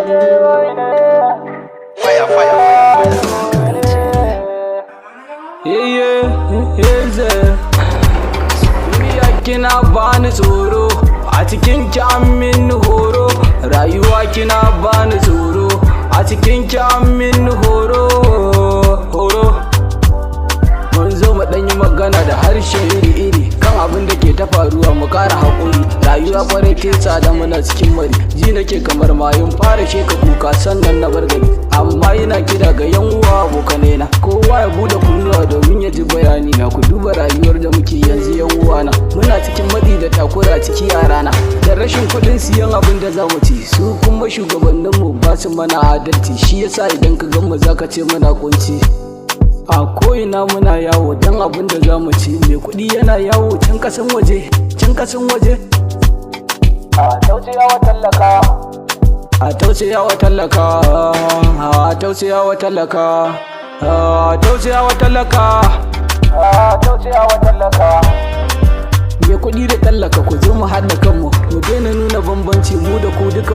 Fire, fire, fire. Duniya kina bani tsoro, a cikin ki an min horo. Rayuwa kina bani tsoro, a cikin ki an min horo horo. Mun zo mu ɗan yi magana da harshe iri-iri kan abin da ke ta faruwa. Mu kara haƙuri, rayuwa kwarai ta tsada, muna cikin mari. Ji nake kamar mayun fara sheka kuka sannan na bar gari. Amma yana kira ga yan uwa, abokanai na, kowa ya bude kunnuwa domin ya ji bayani na. Ku duba rayuwar da muke yanzu, yan uwana, muna cikin matsi da takura ciki a rana da rashin kuɗin siyan abin da za mu ci. Su kuma shugabanninmu ba su mana adalci, shi yasa idan ka gan mu zaka ce muna kunci. A ko'ina muna yawo don abin da za mu ci. Mai kuɗi yana yawo can kasan waje, can kasan waje. A tausayawa talaka, a tausayawa talaka, a tausayawa talaka, a tausayawa talaka, a tausayawa talaka. Mai kuɗi da talaka, ku zo mu haɗa kanmu, mu daina nuna bambanci, mu da ku duka.